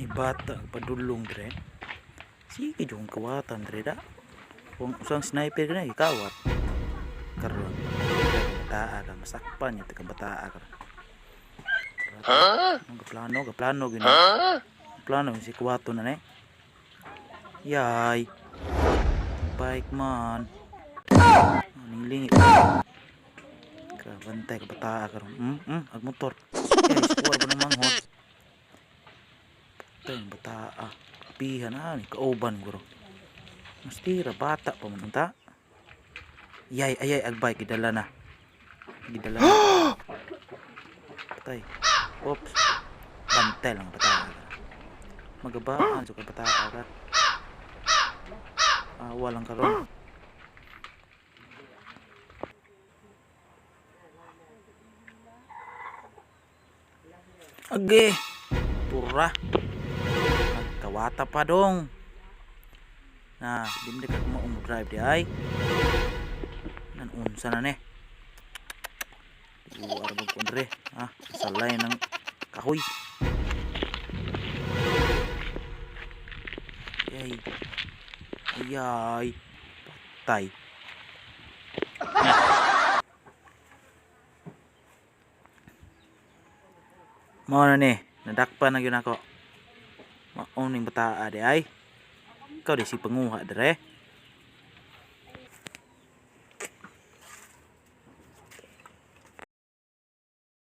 Ni bata padulong dire. Sige jud kawatan dire da. Kung usang sniper ka na ikawat. Karon. Bataa ka masakpan gyud ka bataa ka. Huh? Gaplano, gaplano gyud. Huh? Plano si kuwato na ni. Yay. Bike man. Ninglingi. Kabantay ka bataa karon. Ag motor. Eh, score ba ng manghod? Patay ang bataa. Pihan na ni kauban guro. Mastira bata pa man unta. Yay, ayay ag bike gidala na. Gidala na. Patay. Oops. Bantay lang bataa. Magabaan sa kabataa ka. Ah, walang karon. Age. Pura. Nagkawata pa dong. Na, di mo ka mo drive di ay. Nan unsa na ni. Luar ba ko dre? Ah, salay ng kahoy. Yay. Ayay. Patay. Mao na ni, nadakpan na gyud ako. Mao ning bataa di ay. Ikaw di si panguha dire.